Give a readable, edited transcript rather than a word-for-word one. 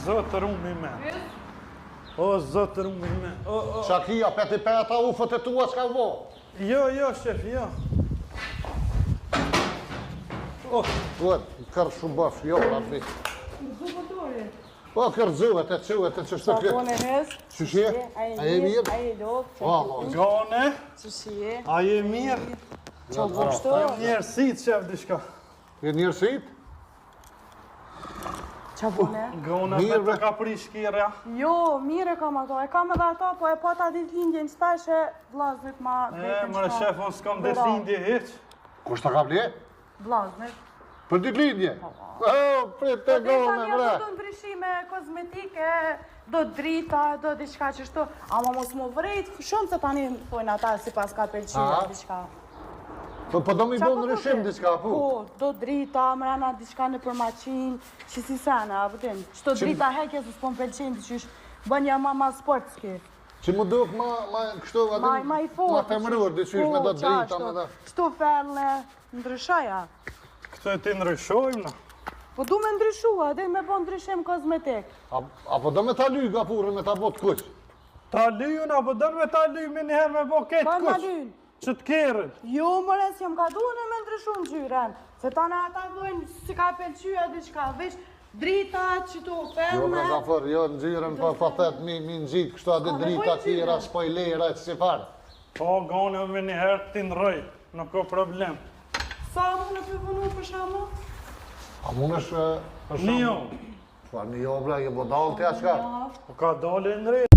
Zot rumi me. O, zot rumi me. O, o. Qa kia, peti peta ufët e tua çka vo? Jo, jo, shef, jo. Oh, duhet, kërë shumë bësh, jo, rabbi. Po, kërë të quhet, të që shtë këtë. Gone hes? Qysh je? A je mirë? A je lopë? Gone? Qysh je? A je mirë? Që po kështu? Njerësit, shef, diçka. Je njerësit? Qa bune? Gona me të ka prish kira. Jo, mirë e kam ato. E kam edhe ato, po e pata ditëlindjen qëtash e vllaznit ma... E, more shef, unë s'kam ditëlindje hiq. Kush ta ka ble? Vllaznit. Për ditëlindje? Po, po. Oh, prit të po, gone, bre. Po, do ndryshime kozmetike, do drita, do diçka qështu. Ama mos më vrejt, shumë se tani thojnë ata si pas ka pëlqyer diçka. Po, po do mi bo ndryshim diçka, po? Po, do drita, mrena diçka nëpër maqinë, që si sena, apo din. Qëto drita heke, se s'po më pëlqejnë, qysh, bën ja ma ma sportski. Që më duk ma, ma kështu, ma, ma, ma i fort, ma femërur, diqysh me po, do drita, me do. Qëto felle, ndryshoja. Këtë ti ndryshojmë, na. Po du me ndryshua, dhe me bo ndryshim kozmetik. A, apo do me ta lyj gafurën, me ta bo të kuq? Ta lyjën, apo do me ta lyj me njëherë me bo këtë Po kuq? ma lyjnë. Që të kerrin. Jo, more, s'jam ka du unë me ndryshu ngjyrën, se tana ata thojnë si ka pëlqyer diçka, veç drita qëto Jo, ferme. bre Gafor, jo ngjyrën, po po thet mi mi ngjit kështu atë drita tjera, spoilera e si farë. Po, gone me njëherë ti ndroj, nuk ka problem. Sa mund të punu për shembull? A mund është për Një shembull? jo. Po një jo, bre, je budall ti a çka? Po ka dole ndrej.